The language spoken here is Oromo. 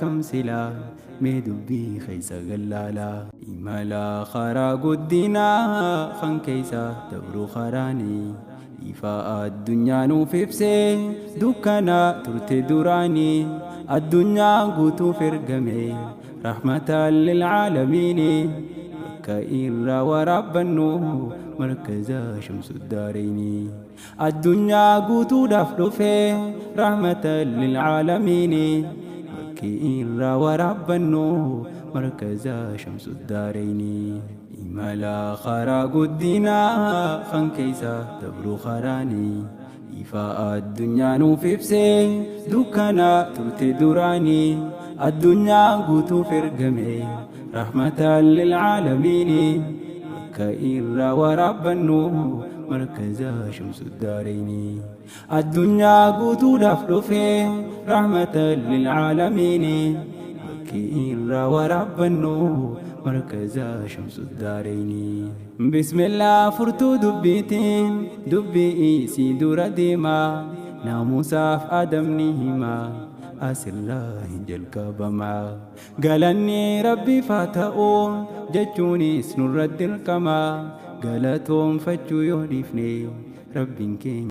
Kam silaa mee dubbii keessa gallaalaa. Imala karaa guddinaa kan keessa dabru karaanii. Ifa addunyaa nuuf ibsee dukkana turte duraanii. Addunyaa guutuuf ergame rahmatan lilcaalamiini. Bakka irraa waraabbannu markaza Shamsuddaareyni. Addunyaa guutuudhaaf dhufe rahmatan lilcaalamiini. Bakki irraa waraabbannu markaza Shamsuddaareyni. Imala karaa guddinaa kan keessa dabru karaanii. Ifa addunyaa nuuf ibsee dukkana turte duraanii. Addunyaa guutuuf ergame rahmatan lilcaalamiini. Bakka irraa waraabbannu markaza Shamsuddaareyni. Addunyaa guutuudhaaf dhufe rahmatan lilcaalamiini. Bakki irraa waraabbannu markaza Shamsuddaareyni. Bismillaa, furtuu dubbiitiin dubbii isii dura deemaa, naamusaaf adabni himaa asirraa hin jalqabamaa. Galanni Rabbiif haa ta'u jechuunis nurra dirqama, galatoonfachuu yoo dhiifne Rabbiin keenya.